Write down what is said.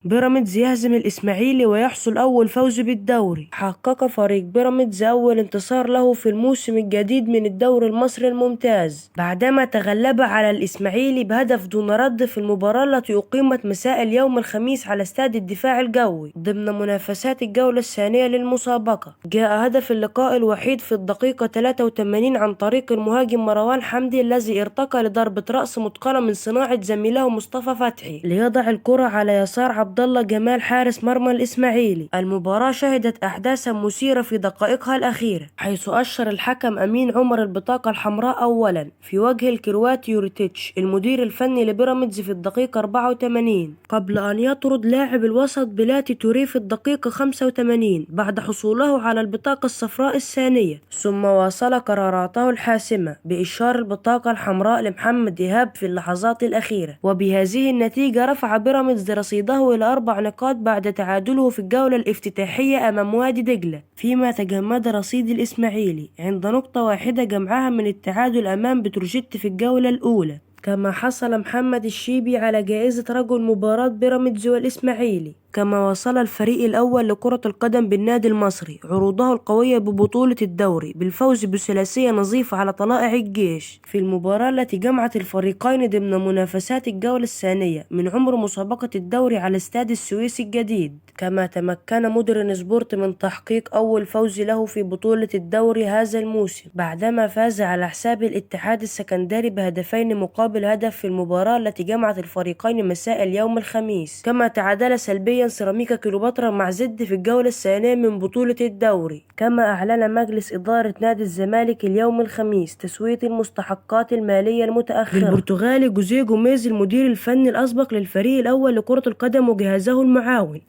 بيراميدز يهزم الإسماعيلي ويحصل أول فوز بالدوري. حقق فريق بيراميدز أول انتصار له في الموسم الجديد من الدوري المصري الممتاز بعدما تغلب على الإسماعيلي بهدف دون رد في المباراة التي أقيمت مساء اليوم الخميس على استاد الدفاع الجوي ضمن منافسات الجولة الثانية للمسابقة. جاء هدف اللقاء الوحيد في الدقيقة 83 عن طريق المهاجم مروان حمدي الذي ارتقى لضربة رأس متقنة من صناعة زميله مصطفى فتحي ليضع الكرة على يسار عبد الله جمال حارس مرمى الإسماعيلي. المباراة شهدت أحداثا مثيرة في دقائقها الأخيرة، حيث أشر الحكم أمين عمر البطاقة الحمراء أولا في وجه الكرواتي يوريتيتش المدير الفني لبيراميدز في الدقيقة 84 قبل أن يطرد لاعب الوسط بلاتي توريه في الدقيقة 85 بعد حصوله على البطاقة الصفراء الثانية، ثم واصل قراراته الحاسمة بإشهار البطاقة الحمراء لمحمد إيهاب في اللحظات الأخيرة. وبهذه النتيجة رفع بيراميدز رصيده إلى 4 نقاط بعد تعادله في الجولة الافتتاحية أمام وادي دجلة، فيما تجمد رصيد الإسماعيلي عند نقطة واحدة جمعها من التعادل أمام بتروجيت في الجولة الأولى. كما حصل محمد الشيبي على جائزة رجل مباراة بيراميدز والإسماعيلي. كما وصل الفريق الأول لكرة القدم بالنادي المصري عروضه القوية ببطولة الدوري بالفوز بثلاثية نظيفة على طلائع الجيش في المباراة التي جمعت الفريقين ضمن منافسات الجولة الثانية من عمر مسابقة الدوري على استاد السويس الجديد. كما تمكن مودرن سبورت من تحقيق أول فوز له في بطولة الدوري هذا الموسم بعدما فاز على حساب الاتحاد السكندري بهدفين مقابل هدف في المباراة التي جمعت الفريقين مساء اليوم الخميس. كما تعادل سلبيا سيراميكا كليوباترا مع زد في الجولة الثانية من بطولة الدوري. كما أعلن مجلس إدارة نادي الزمالك اليوم الخميس تسوية المستحقات المالية المتأخرة للبرتغالي جوزيه جوميز المدير الفني الأسبق للفريق الأول لكرة القدم وجهازه المعاون.